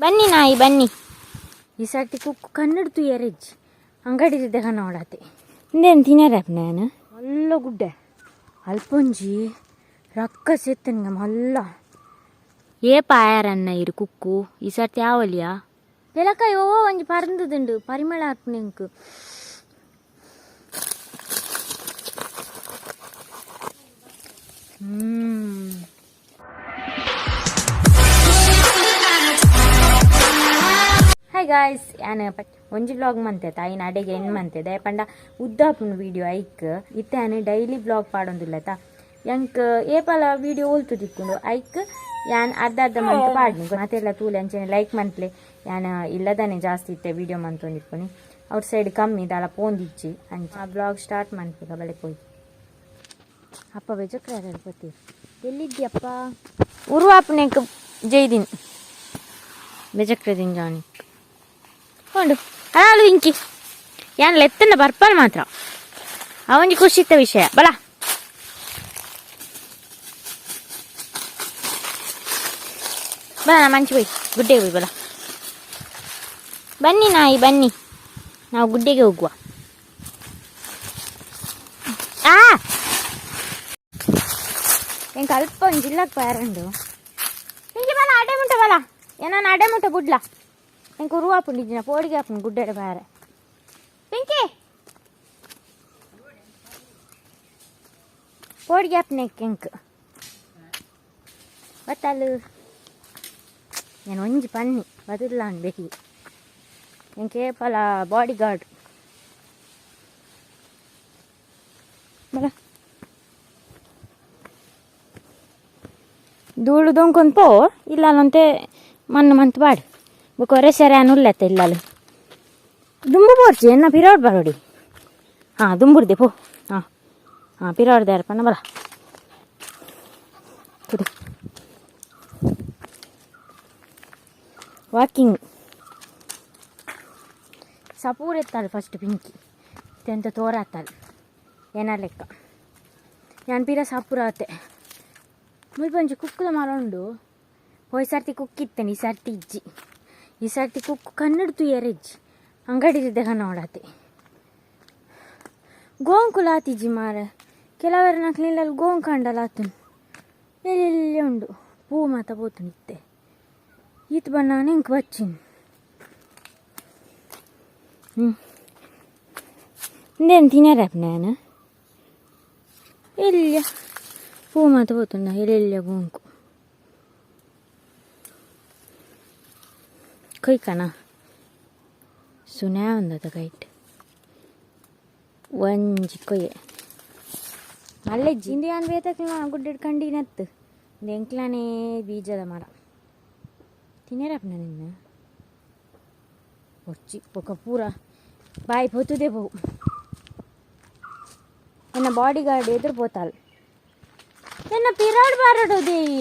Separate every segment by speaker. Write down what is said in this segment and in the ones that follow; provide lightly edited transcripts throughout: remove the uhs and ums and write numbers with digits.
Speaker 1: ಬನ್ನಿ ನಾಯಿ ಬನ್ನಿ. ಈ ಸರ್ತಿ ಕುಕ್ಕು ಕನ್ನಡ ತುಯ್ಯರೆಜ್ಜಿ ಅಂಗಡಿ ಕನ್ನೋಡಾತೆ ಇಂದೇನು ತಿನ್ನರಪ್ಪ ನಾನು. ಮಲ್ಲ ಗುಡ್ಡೆ ಅಲ್ಪೊಂಜಿ ರಕ್ಕಸ್ ಎತ್ತನಿಗೆ ಮಲ್ಲ. ಏ ಪಾಯಾರನ್ನ ಇರು ಕುಕ್ಕು ಈ ಸರ್ತಿ ಆವಲಿಯಾ ಪೆಲಕಾಯಿ ಓ ಒಂಜಿ ಪರಂದುದುಂಡು ಪರಿಮಳ ಆತ್ನಿಂಕ್. ಹಾಯ್ ಗಾಯ್ಸ್, ಯಾನ್ ಒಂಜಿ ವ್ಲಾಗ್ ಮಂತೆ ತಾಯಿನ ಅಡೆಗೆ ಎನ್ ಮಂತೆ ದಯಪಂಡ ಉದ್ದಾಪುನ ವಿಡಿಯೋ ಐಕ್ ಇತ್ತೆ ಯಾನ್ ಡೈಲಿ ವ್ಲಾಗ್ ಪಾಡೊಂದುಲ್ಲ ತಾ ಎಂಕ್ ಏಪಲ ವಿಡಿಯೋ ಓಲ್ತು ತಿಕ್ಕೊಂಡು ಐಕ್ ಯಾನ್ ಅರ್ಧ ಅರ್ಧ ಮಂತ್ ಪಾಡ್ನಿ. ಮತ್ತೆಲ್ಲ ತೂಲೆ ಅಂಚನೆ ಲೈಕ್ ಮಂತ್ಲೆ. ಯಾನ್ ಇಲ್ಲದಾನೆ ಜಾಸ್ತಿ ಇತ್ತೆ ವಿಡಿಯೋ ಮಂತೊಂದಿಪ್ಪುನಿ, ಔಟ್ ಸೈಡ್ ಕಮ್ಮಿ ದಾಲ ಪೋಂದಿಜ್ಜಿ. ಅಂಚ ಆ ಬ್ಲಾಗ್ ಸ್ಟಾರ್ಟ್ ಮನ್ಪುಗ ಬಲೆ ಪೋಯಿ. ಅಪ್ಪ ಬೆಜಕ್ರ ಪತಿ ಎಲ್ಲಿದ್ಯಪ್ಪ ಉರುವಾಪನೆಕ್ ಜೈದಿನ್ ಬೆಜಕ್ರದಿನ್ ಜಾನಿ ಉಂಡು ಅನಾಲು ಇಂಚಿ ಯಾನ್ ಲೆತ್ತನ ಬರ್ಪಲ್ ಮಾತ್ರ ಅವೊಂಜಿ ಖುಷಿತ್ತ ವಿಷಯ. ಬಲ ಬಲ ಮಂಚಿ ಹೋಯ್ ಗುಡ್ಡೆಗೆ ಹೋಯ್ ಬಲ. ಬನ್ನಿ ನಾಯಿ ಬನ್ನಿ, ನಾವು ಗುಡ್ಡೆಗೆ ಹೋಗುವ. ಆ ಎಂಕ್ ಅಲ್ಪ ಒಂಜಿ ಜಿಲ್ಲಕ್ ಪಾರಂಡು ಇಂಚಿ ಬಲ ಅಡೆ ಮುಟ್ಟ ಬಲ ಏನಾನ ಅಡೆ ಮುಟ್ಟ ಬುಡ್ಲ. ಎಂಕ್ ಉರುವಾಪುಂಡು ಇಜ್ಜಿನ ಪೋಡಿಗೆ ಆಪುಂಡು ಗುಡ್ಡೆಡೆ ಬಾರೆ. ಪಿಂಕಿ ಪೋಡಿಗೆ ಆಪುನೆಕ್ ಎಂಕ್ ಬತ್ತಲು. నేను ಒಂಜಿ ಪನ್ನಿ ಬದುಲಾನ್ ಬೇಕಿ ಎಂಕ್ ಏಪಲ ಬಾಡಿ ಗಾರ್ಡ್. ಬಲ ಧೂಳು ದೊಂಕೊಂದು ಪೋ ಇಲ್ಲ ಮಣ್ಣು ಮಂತ್ ಬಾಡ್ ಬೊಕ ಒರೆ ಸೆರೆ ಉಲ್ಲತ್ತ ಇಲ್ಲಲು ದುಂಬು ಬೋರ್ಚಿ ಎನ್ನ ಪಿರೋಡ್ ಬರೋಡಿ. ಹಾಂ ದುಂಬುಡ್ದೆ ಪೋ. ಹಾಂ ಹಾಂ ಪಿರೋಡ್ದೆ ಅರ್ಪಣ ಬಲ ಕುಡಿ. ವಾಕಿಂಗ್ ಸಪೂರ್ ಎತ್ತಾಳು ಫಸ್ಟ್ ಪಿಂಕಿ ತೆಂತ ತೋರಾತಾಳು ಏನ ಲೆಕ್ಕ. ಯಾನ್ ಪಿರ ಸಪೂರ ಆತೆ. ಮುಲ್ಪ ಒಂಜಿ ಕುಕ್ಕುದ ಮರ ಉಂಡು. ಪೋಯ್ ಸರ್ತಿ ಕುಕ್ಕಿತ್ತೇನೆ, ಈ ಸರ್ತಿ ಇಜ್ಜಿ. ಈ ಸರ್ತಿ ಕುಕ್ಕು ಕನ್ನಡ ತುಯ್ಯರೆಜ್ಜಿ ಅಂಗಡಿ ಕನ್ನೋಡಾತೆ. ಗೋಂಕುಲ ಆತಿಜ್ಜಿ ಮಾರ. ಕೆಲವರು ನಕ್ಲಿಲ್ಲಲ್ಲಿ ಗೋಂಕಂಡಲ ಆತನು ಎಲ್ಲೆಲ್ಲಿ ಉಂಡು ಪೂ ಮಾತ ಪೋತುಂಡು ಇತ್ತೆ. ಈತ್ ಬಣ್ಣಾನೆ ಇಂಕ್ ಬಚ್ಚಿನ್. ಹ್ಞೂ ಇಂದೇನು ತಿನ್ನರಪ್ಪ ನಾನು. ಎಲ್ಲಿಯ ಪೂ ಮಾತ ಪೋತುಂಡ ಎಲ್ಲೆಲ್ಲಿಯ ಗೋಂಕು ಕೊಯ್ಕನ ಸುನ್ಯಾ ಒಂದದ ಕೈಟ್ ಒಂಜಿ ಕೊಯ್ಯೆ ಅಲ್ಲೇ ಜಿಂದು ಯಾನ್ ಬೇತಕ್ಲ ಗುಡ್ಡೆಡ್ ಕಂಡಿನತ್ತು. ಎಂಕ್ಲಾನೇ ಬೀಜದ ಮರ ತಿನ್ನೇರಪ್ಪ ನಿನ್ನ ಬೊರ್ಚಿ ಬೊಕ ಪೂರ ಬಾಯಿ ಪೊತ್ತುದೇ ಪೋವು. ಎನ್ನ ಬಾಡಿ ಗಾರ್ಡ್ ಎದುರು ಪೋತಾಲ್. ಎನ್ನ ಪಿರಾಡ್ ಬಾರಡು ದೇಯಿ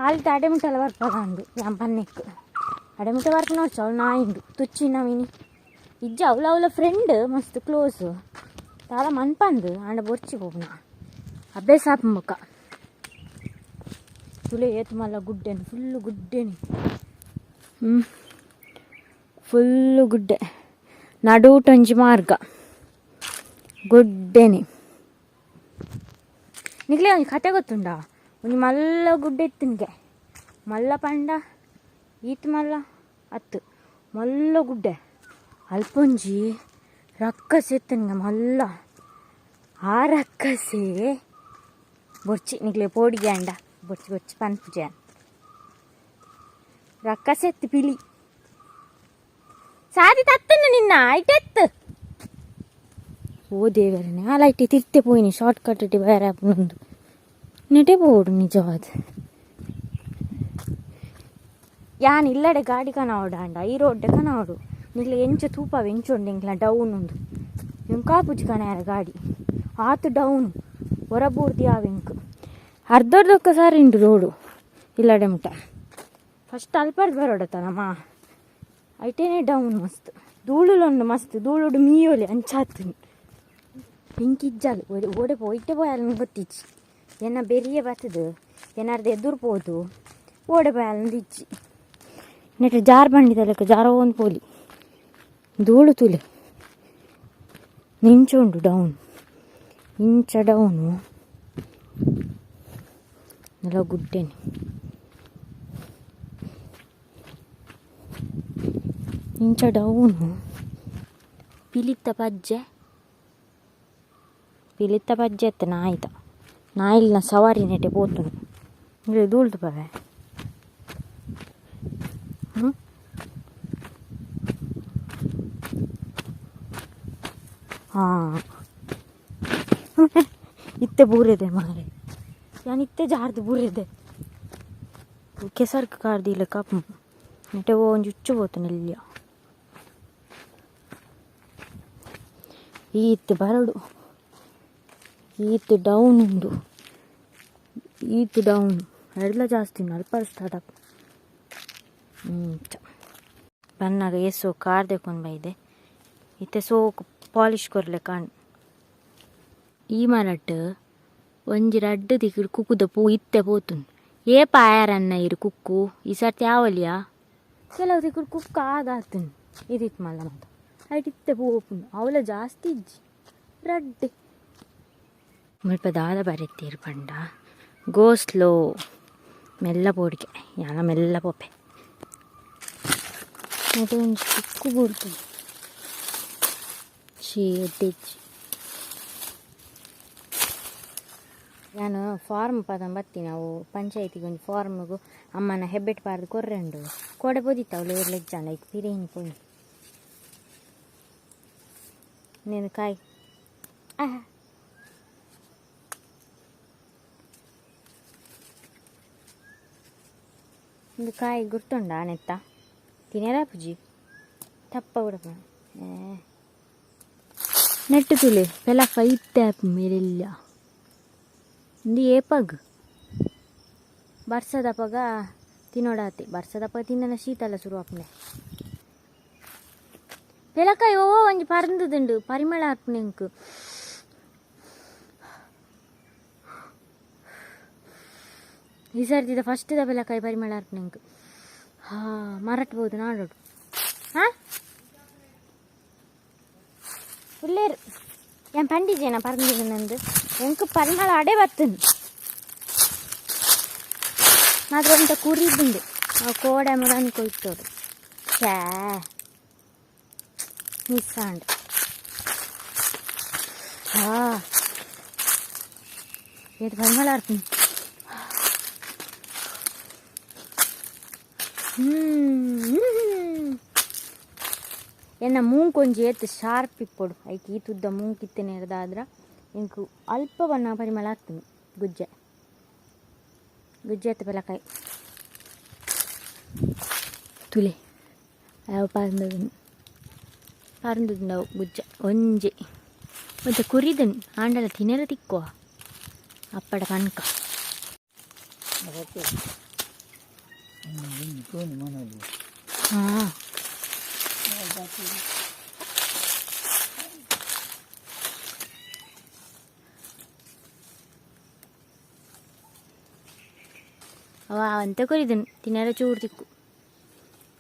Speaker 1: ಆಲ್ತ ಅಡೆ ಮುಟ್ಟಲ ಬರ್ಪದಾಂಡು. ಯಾನ್ ಪನ್ನೆಕ್ ಅಡೆ ಮುಟ್ಟ ಬರ್ಪನ ಅವಳು ನಾಯಿಂಡು ತುಚ್ಚಿನ ಮಿನಿ ಇಜ್ಜ. ಅವಳ ಅವಳ ಫ್ರೆಂಡ್ ಮಸ್ತ್ ಕ್ಲೋಸ್ ದಾಲ ಮನ್ಪಂದು ಆಂಡ ಬೊರ್ಚಿ ಪೋಪುನ ಅಭ್ಯಾಸ ಆಪುಂಡು ಬೊಕ. ತುಲೆ ಏತ್ ಮಲ್ಲ ಗುಡ್ಡೆನು, ಫುಲ್ಲು ಗುಡ್ಡೆನಿ. ಹ್ಞೂ ಫುಲ್ಲು ಗುಡ್ಡೆ, ನಡುಟೊಂಜಿ ಮಾರ್ಗ ಗುಡ್ಡೆನೆ. ನಿಕ್ಲೆ ಒಂಜಿ ಕತೆ ಗೊತ್ತುಂಡಾ? ಒಂಜಿ ಮಲ್ಲ ಗುಡ್ಡೆ ಇತ್ತಿನ್ಗೆ. ಮಲ್ಲ ಪಂಡ ಈತ್ ಮಲ್ಲ ಅತ್ತು, ಮಲ್ಲ ಗುಡ್ಡೆ. ಅಲ್ಪೊಂಜಿ ರಕ್ಕಸೆ ಇತ್ತನ್ಗೆ ಮಲ್ಲ. ಆ ರಕ್ಕಸೆ ಬೊರ್ಚಿ ನಿಕ್ಲೆ ಪೋಡಿಗೆ ಅಂಡ ಬೊರ್ಚಿ ಬೊರ್ಚಿ ಪನ್ಪುಜೆ. ರಕ್ಕಸೆ ಎತ್ತು ಪಿಲಿ ಸಾದಿ ತತ್ತನ್ನು ನಿನ್ನ ಐಟೆತ್ತು. ಓ ದೇವರನೆ, ಆ ಲೈಟ್ ತಿರ್ತೆ ಪೋಯಿನಿ ಶಾರ್ಟ್ ಕಟ್ ಬೇರೆ ಆಪುಂಡು ನೆಟೆ ಪೋಡು ನಿಜವಾದ. ಯಾನ್ ಇಲ್ಲಡೆ ಗಾಡಿ ಕನಾವಡು ಅಂಡ ಈ ರೋಡ್ಡೆ ಕನಾವಡು. ನಿಕ್ಲೆ ಎಂಚ ತೂಪವ ಎಂಚ ಉಂಡು ಎಂಕ್ಲ ಡೌನ್ ಉಂಡು. ಎಂಕಾಪುಜಿ ಕನಾರ ಗಾಡಿ ಆತು ಡೌನ್ ಹೊರಬೂರ್ದಿ ಆವೆಂಕ್ ಅರ್ಧರ್ಧಕ್ಕ ಸಾರಿ ಉಂಡು ರೋಡು ಇಲ್ಲಡೆ ಮುಟ್ಟ. ಫಸ್ಟ್ ಅಲ್ಪರ್ದು ಬರೋಡತ್ತ ನಮ್ಮ ಐಟೇನೆ ಡೌನ್ ಮಸ್ತ್ ಧೂಳುಲುಂಡು ಮಸ್ತ್ ಧೂಳುಡು ಮೀಯೋಲಿ ಅಂಚಾತು. ಪಿಂಕ್ ಇಜ್ಜಾಲು ಓಡೆ ಓಡೆ ಪೋಯಿಟ್ಟೆ ಪೋಯಾಲ ಗೊತ್ತಿಜ್ಜಿ. ಎನ್ನ ಬೆರಿಯೆ ಬತ್ತದು ಏನಾರ್ದು ಎದುರು ಪೋದು ಓಡೆ ಪೋಯಾಲಂದು ಇಜ್ಜಿ. ನೆಟ್ ಜಾರ್ ಬಂಡಿದ ಲೆಕ್ಕ ಜಾರೋ ಒಂದು ಪೋಲಿ ಧೂಳು ತುಲೆ ನಿಂಚ ಉಂಡು ಡೌನ್ ಇಂಚ ಡೌನು ನೆಲ ಗುಡ್ಡೆನೆ ಇಂಚ ಡೌನು ಪಿಲಿತ್ತ ಪಜ್ಜೆ ಪಿಲಿತ್ತ ಪಜ್ಜೆ ಅತ್ತ ನಾಯಿದ ನಾಯಿಲ್ನ ಸವಾರಿ ನೆಟೆ ಪೋತುನು ಇಲ್ಲಿ ಧೂಳ್ದು ಪವೆ ಹ್ಞೂ ಹಾಂ ಇತ್ತೆ ಬೂರಿದೆ ಮಾರೆ ಯಾನ್ ಇತ್ತೆ ಜಾರ್ದು ಬೂರಿದೆ ಕೆಸರ್ಕ್ ಕಾರ್ದಿಲ್ಲ ಕಪ್ ನೆಟೆ ಒಂಜಿ ಉಚ್ಚು ಪೋತುನು ಎಲ್ಯ ಈತ್ ಬರಡು ಈತ್ ಡೌನ್ ಉಂಡು ಈತ್ ಡೌನ್ ಎಡ್ಲ ಜಾಸ್ತಿ ಉಂಡು ಅಲ್ಪ ಸ್ಟಾರ್ಟ್ ಆಪ್ ಇಂಚ ಬನ್ನಾಗ ಏಸೋ ಕಾರ್ ದೆಕೊಂಡ್ ಬೈದೆ ಇತ್ತೆ ಸೋಕು ಪಾಲಿಶ್ ಕೊರ್ಲೆ ಕಾಣ್ ಈ ಮರಟ್ ಒಂಜಿ ರಡ್ಡ್ ದಿಕ್ಕಿಡ್ ಕುಕ್ಕುದ ಪೂ ಇತ್ತೆ ಪೋತುಂಡು ಏಪ ಆಯರನ್ನ ಇರು ಕುಕ್ಕು ಈ ಸರ್ತಿ ಆವಲಿಯಾ ಕೆಲವು ದಿಕ್ಕಿಡ್ ಕುಕ್ಕು ಆದಾತುಂಡು ಇದಿತ್ತು ಮಲ್ಲ ಮಾತ ಐಟ್ ಇತ್ತೆ ಪೂ ಪೋಪುಂಡು ಅವಲ ಜಾಸ್ತಿ ಇಜ್ಜಿ ರಡ್ಡ್ ಮುಲ್ಪ ದಾದ ಬರೆತ್ತೀರು ಪಂಡ ಗೋ ಸ್ಲೋ ಮೆಲ್ಲ ಪೋಡಿಗೆ ಯಾನ ಮೆಲ್ಲ ಪೋಪೆ ನೆಟೆ ಒಂಜಿ ಕುಕ್ಕು ಬೂರ್ದು ಚೀ ಎಡ್ಡೆಜ್ಜಿ ಯಾನು ಫಾರ್ಮ್ ಪದಂ ಬತ್ತಿ ನಾವು ಪಂಚಾಯತಿಗೆ ಒಂಜಿ ಫಾರ್ಮ್ಗು ಅಮ್ಮನ ಹೆಬ್ಬೆಟ್ಟು ಪಾರ್ದು ಕೊರ್ರೆಂಡು ಕೋಡೆ ಪೋದಿತ್ತು ಅವಳು ಏರ್ಲೆಜ್ಜಾಂಡ ಐಕ್ ಪಿರೇನಿ ಪೋಯಿ ನೇನು ಕಾಯಿ ಆಹ್ ಒಂದು ಕಾಯಿ ಗುರ್ತುಂಡ ನೆತ್ತ ತಿನ್ಯರ ಪುಜಿ ತಪ್ಪ ಕೂಡ ನೆಟ್ಟು ತುಲೆ ಪೆಲ ಫೈತೆ ಮೇರೆಲ್ಲ ಇಂದು ಏಪಗ್ ಬರ್ಸದಪಗ ತಿನ್ನೋಡಾತಿ ಬರ್ಸದಪಗ ತಿನ್ನನ ಶೀತ ಎಲ್ಲ ಶುರು ಆಪುಂಡೆ ಪೆಲಕಾಯಿ ಓ ಒಂಜಿ ಪರಂದುದುಂಡು ಪರಿಮಳ ಆಪುಂಡು ಎಂಕ್ ಈ ಸರ್ತಿದ ಫಸ್ಟ್ the ಪೆಲಕಾಯಿ ಪರಿಮಳ ಆಪುಂಡು ಎಂಕ್ ಹಾ ಮರಟ್ಬೋದು ನಾಡೋಡು ಹಾ ಉಲ್ಲೇರು ಏನ್ ಪಂಡಿಜೇನ ಪರಂದಿದ್ದು ಎಂಕ್ ಪರಿಮಳ ಅಡೆ ಬತ್ತುಂಡು ಮಾತ್ರ ಒಂತ ಕುರಿದುಂಡು ಅವು ಕೋಡೆ ಮುರಾನಿ ಕೊಯ್ತೋಡು ಛೇ ಮಿಸ್ ಆಂಡ್ ಹಾ ಏತ್ ಪರಿಮಳ ಆರ್ಪುಂಡು ಎನ್ನ ಮೂಂಕೊಂಜಿ ಏತ್ ಶಾರ್ಪ್ ಇಪ್ಪೊಡು ಐಕ್ ಈ ತುದ್ದ ಮೂಂಕು ಇತ್ತನೇರ್ದಾದ್ರ ಎಂಕ್ ಅಲ್ಪ ಬಣ್ಣ ಪರಿಮಳ ಆಗ್ತದೆ ಗುಜ್ಜೆ ಗುಜ್ಜೆ ಅತ್ತ ಪೆಲಕಾಯಿ ತುಲೆ ಅವು ಪರಂದುದು ಪರಂದುಂಡವು ಗುಜ್ಜೆ ಒಂಜಿ ಒಂತೆ ಕುರಿದನ್ ಆಂಡಲ ತಿನೆರ ತಿಕ್ಕುವ ಅಪ್ಪಡ ಪನ್ಕ ಹಾಂ ಅವ ಅಂತೆ ಕುರಿದನ್ ತಿನ್ನರ ಚೂರು ತಿಕ್ಕು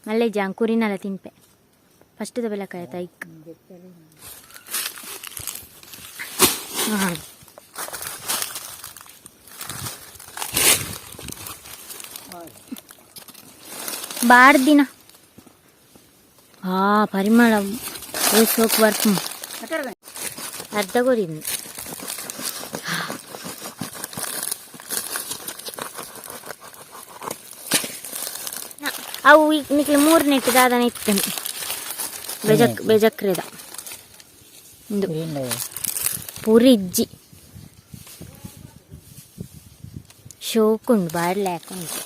Speaker 1: ಮಲ್ಲೆ ಜಾಂ ಕುರಿನಲ ತಿನ್ಪೆ ಫಸ್ಟ್ ಬೆಲಕಾಯ ಐಕ್ ಹಾಂ ಬಾರ್ದಿನ ಆ ಪರಿಮಳ ಏ ಸೋಕ್ ಬರ್ಪು ಅರ್ಧ ಕೊರಿದ್ದು ಅವು ನಿಕ್ಲೆ ಮೂರನೆಟ್ಟು ದಾದನ ಇತ್ತೇನೆ ಬೆಜಕ್ ಬೆಜಕ್ರೆದ ಇಂದು ಪೂರಿ ಇಜ್ಜಿ ಶೋಕುಂಡು ಬಾರ್ಲೆ ಹಾಕುಂಡು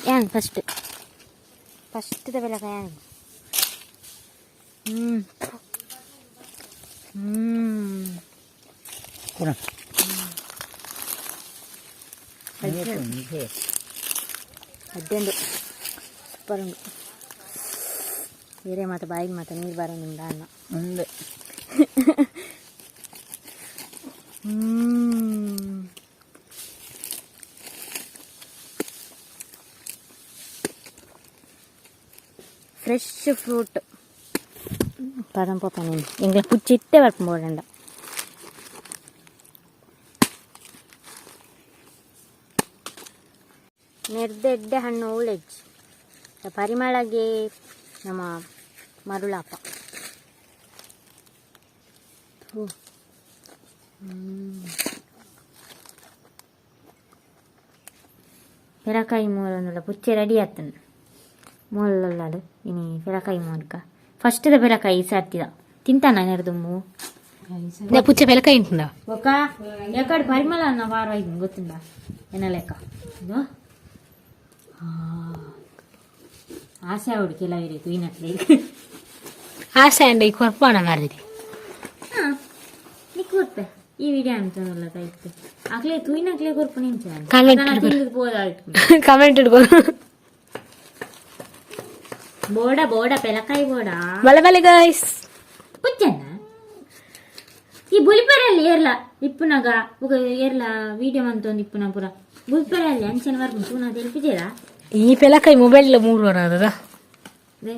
Speaker 1: ಯಾನ್ ಫಸ್ಟ್ ಫಸ್ಟ್ ಬೆಲಕ ಯಾನ್ ಹ್ಞೂ ಹ್ಞೂ ಅಡ್ಡೆಂಡು ಸೂಪರ್ ಉಂಡು ಬೇರೆ ಮಾತ ಬಾಯಿಗೆ ಮಾತ ನೀರು ಬಾರ ನಿಮ್ದು ಅನ್ನ
Speaker 2: ಉಂದು
Speaker 1: ಫ್ರೆಶ್ ಫ್ರೂಟ್ ಪದಂಪೋಪನೆ ಎಂಗ್ಲ ಪುಚ್ಚಿತ್ತೆ ಬರ್ಪು ಬೋಡಂಡ. ನೆರ್ದೆಡ್ಡೆ ಹಣ್ಣು ಉಳೆಜ್ ಪರಿಮಳಗೆ ನಮ್ಮ ಮರುಳಾಪ. ಪೆರಕಾಯಿ ಮೂಲೊಂದುಲ್ಲ ಪುಚ್ಚೆ ರೆಡಿ ಆತನ ಮೂಲಲ್ಲಾಡು. ಇನಿ ಪೆರಕಾಯಿ ಮೂರ್ಕ ಫಸ್ಟ್ದ ಪೆರಕಾಯಿ ಸರ್ತಿದ ತಿಂತಾನ ನೆರ್ದುಮ್ಮು.
Speaker 2: ಪುಚ್ಚೆ ಪೆಲಕಾಯಿ ಉಂಟುಂಡ.
Speaker 1: ఒక ఎక్కడ పరిమళ అన్న వారు అయింది ಗೊತ್ತುಂಡ ఎన్న లెక్క ఇదో. ಆ, ಆಸೆ ಅವడు ಕೆಲವರಿಗೆ ತೂಯಿನಟ್ಲೆ.
Speaker 2: ಆಸೆ ಅಂಡ ಈ ಕೊರ್ಪಾಣ ಮಾರಿದಿ.
Speaker 1: నీకు ಕೊರ್ಪೆ ಈ ವಿಡಿಯೋ ಅಂತನಲ್ಲ ಇತ್ತು ಅಕ್ಲೆ ತೂಯಿನಕ್ಲೆ ಕೊರ್ಪು ನಿಂಚ.
Speaker 2: Comment.
Speaker 1: ತಿಂದು ಪೋದಾಯ್ತು.
Speaker 2: ಕಮೆಂಟ್ ಇಡ್ಕೊ.
Speaker 1: ಬೋಡ ಬೋಡ ಪೆಲಕಾಯಿ ಬೋಡ.
Speaker 2: ಬಲೆ ಬಲೆ ಗಾಯ್ಸ್.
Speaker 1: ಪುಚ್ಚನ್ನ ಈ ಬುಲಿಪೆರಲ್ಲಿ ಏರ್ಲ ಇಪ್ಪುನಗ ఒక ಏರ್ಲ ವಿಡಿಯೋ ಮಂತೊಂದು ಇಪ್ಪುನ ಪೂರ ಬುಲ್ಪೆರಲ್ಲಿ ಅಂಚನ ವರ್ಪು ತೂನ ತೆಲ್ಪಿಜೇರಾ.
Speaker 2: ಈ ಪೆಲಕಾಯಿ ಮೊಬೈಲ್ ಮೂರು ವರ ಅದದ.
Speaker 1: They.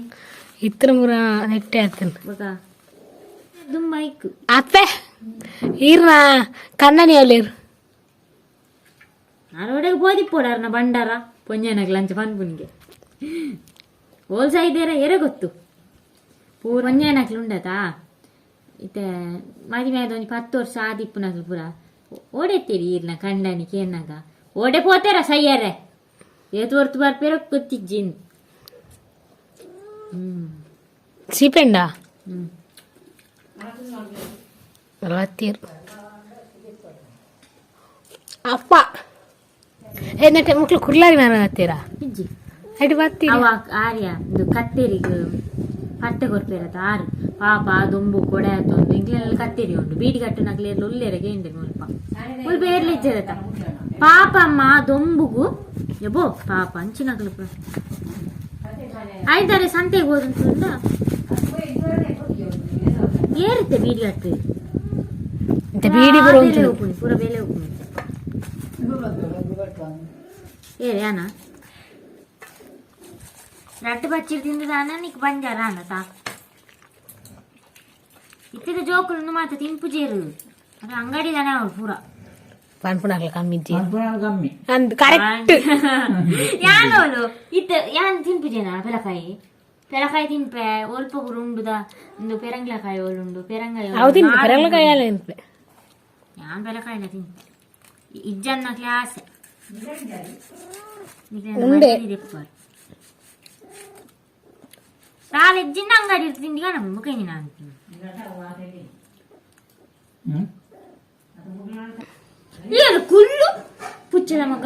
Speaker 2: ಇತ್ತರ ಮೂರ ನೆಟ್ಟೆ ಆಗ್ತದೆ.
Speaker 1: ಬೊಕ ದುಂಬೈಕ್.
Speaker 2: ಅಪ್ಪೆ ಈರ್ನ ಕಣ್ಣನಿ ಅವ್ಲೇರು.
Speaker 1: ಆರೋಡೆಗೆ ಬೋದಿಪ್ಪೋಡಾರ್ನ ಬಂಡಾರ ಪೊಂಜನಗ್ ಲಂಚ ಪನ್ಪುನಿಗೆ ಹೋಲ್ಸ ಇದ್ದೇರ ಎರೆ ಗೊತ್ತು ಪೂರ ಪೊಂಜನಕ್ಲು ಉಂಡತಾ. ಇತ್ತೆ ಮದಿಮೆ ಆದ ಒಂಜಿ 10 ವರ್ಷ ಆದಿಪ್ಪುನಕ್ಲು ಪೂರ ಓಡೆತ್ತೀರಿ ಈರ್ನ ಕಂಡನಿ ಕೇನಾಗ ಓಡೆ ಪೋತೇರ ಸಯ್ಯರೆ ಏತು ಹೊರ್ತು ಬರ್ಪೇರ ಗೊತ್ತಿಜ್ಜಿನ್.
Speaker 2: ಸೀಪೆಂಡ.
Speaker 1: ಹ್ಮ್.
Speaker 2: ಬತ್ತೀರು ಅಪ್ಪ ಏನಕ್ಕೆ ಮಕ್ಳು ಕುರ್ಲಾರಿ ನಾನು ಹತ್ತೀರಾ.
Speaker 1: ಇಜ್ಜಿ.
Speaker 2: ಅಡಿ ಬತ್ತೀರಿ.
Speaker 1: ಅವ ಆರ್ಯ ಇದು ಕತ್ತೇರಿಗ್ ಪಟ್ಟೆ ಕೊರ್ಪೇರತ ಆರು ಪಾಪ ದೊಂಬು ಕೊಡೆ ಆತೊಂದು ಇಂಕ್ಲೆಲ್ಲ ಕತ್ತೇರಿ ಉಂಡು ಬೀಡಿ ಕಟ್ಟುನಕ್ಲೆ ಏರ್ಲ ಉಲ್ಲೇರ ಕೇಂದ್ರ ಮುಲ್ಪ ಮುಲ್ಪ ಏರ್ಲ ಇಜ್ಜದತ ಪಾಪ ಅಮ್ಮ ದೊಂಬುಗು ಎಬೋ ಪಾಪ ಅಂಚಿನಕ್ಲು ಪೂರ ಆಯ್ತಾರೆ ಸಂತೆಗೆ ಹೋದಂತ ಏರುತ್ತೆ ಬೀಡಿ ಕಟ್ಟು.
Speaker 2: ಇಂತ ಬೀಡಿ ಬರೋ.
Speaker 1: ಬೆಲೆ ಉಪ್ಪುನಿ ಪೂರ ಬೆಲೆ ಉಪ್ಪುನಿ ಏ ಯಾನ ರಟ್ಟು ಬಚ್ಚಿರ್ ತಿಂದುದಾನ ನೀಕ್ ಬಂಜಾರ ಅನ್ನ ತಾ ಇತ್ತಿದ ಜೋಕುಲು ಮಾತ ತಿನ್ಪುಜೇರು ಅದು ಅಂಗಡಿ ದಾನೆ ಅವ್ರು ಪೂರ.
Speaker 2: ಪನ್ಪುನಕ್ಲು ಕಮ್ಮಿ ಇಜ್ಜಿ.
Speaker 3: ಕಮ್ಮಿ.
Speaker 2: ಅಂದ್ ಕರೆಕ್ಟ್.
Speaker 1: ಯಾನೋಲು ಇತ್ತ ಯಾನ್ ತಿನ್ಪುಜೇನ ಪೆಲಕಾಯಿ ಪೆಲಕಾಯಿ ತಿನ್ಪೆ ಒಲ್ಪ ಪೂರ ಉಂಡುದ ಒಂದು ಪೆರಂಗ್ಲಕಾಯಿ ಓಲುಂಡು ಪೆರಂಗಾಯಿ.
Speaker 2: ಅವು ತಿನ್ಪೆ ಪೆರಂಗ್ಲಕಾಯಿ ಅಲ್ಲ ತಿನ್ಪೆ.
Speaker 1: ಯಾನ್ ಪೆಲಕಾಯಿನ ತಿನ್ಪೆ ಇಜ್ಜನ್ನ ಆಸೆ.
Speaker 2: ಉಂಡೆ.
Speaker 1: ತಾವೆಜ್ಜಿನ ಅಂಗಡಿ ತಿಂಡಿಗ ನಮ್ಮ ಮುಖೇನಿ ನಾನು.
Speaker 3: ಹ್ಮ್.
Speaker 1: ಏನು ಕುಲ್ಲು ಪುಚ್ಚದ ಮಗ.